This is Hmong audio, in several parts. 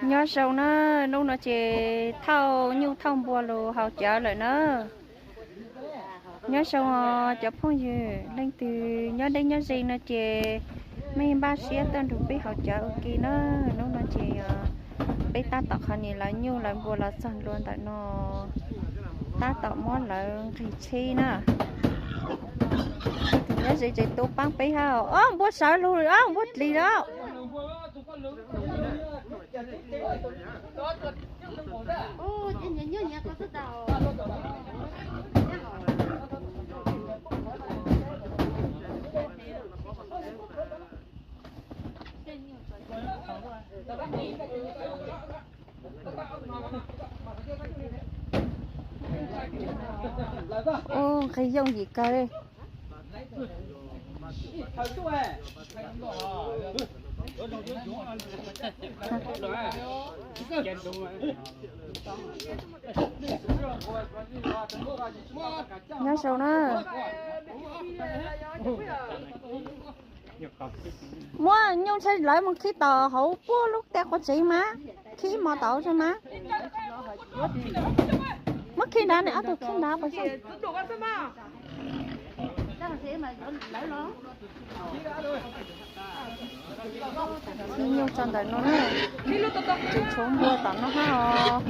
Nyob zoo na, hnub no ces thauj nyuj thauj npua los haus cawv lawm na. Nyob zoo os cov phooj ywg, leej twg nyob deb nyob ze no ces mej npaj siab tuaj nrug peb haus cawv ua ke na. Hnub no ces peb tab tom qhov niam lawv nyuj lawv npua los txog ntua ntawm no, tab tom muab lawv nqeg tsheb na. Leej twg nyob ze ces tuaj paab peb hab. Ob npua sawv lug, ob npua dlig lawm. Ub, nqeg yooj yim kawg li. Nyob zoo na. Muab nyuj ntshai lawv mus khib tom hauv puag lub tej qhov tsev mas, khib mos tom hauv mas. Muab khib nrad ne, ob tug khib nrad puas xyov. Khib nyuj tso ntawm no na, tsis tshuav npua tom no hab os.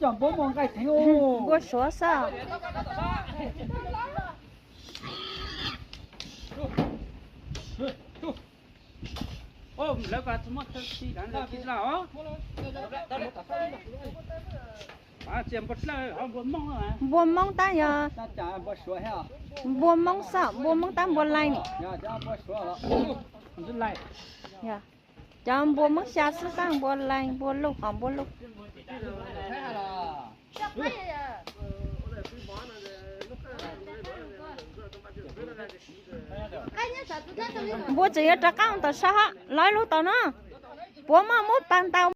Cov npua mos nqaij theev, npua suav xwb. Npua Moob tab yog, npua Moob xwb, npua Moob tab npua laij ni. Cov npua Moob xya xwb tab npua laij, npua luj hos npua luj. Npua tseem yuav rov qab tom sab hab, lawv lub tom no. Puas muaj muab pas ntaus?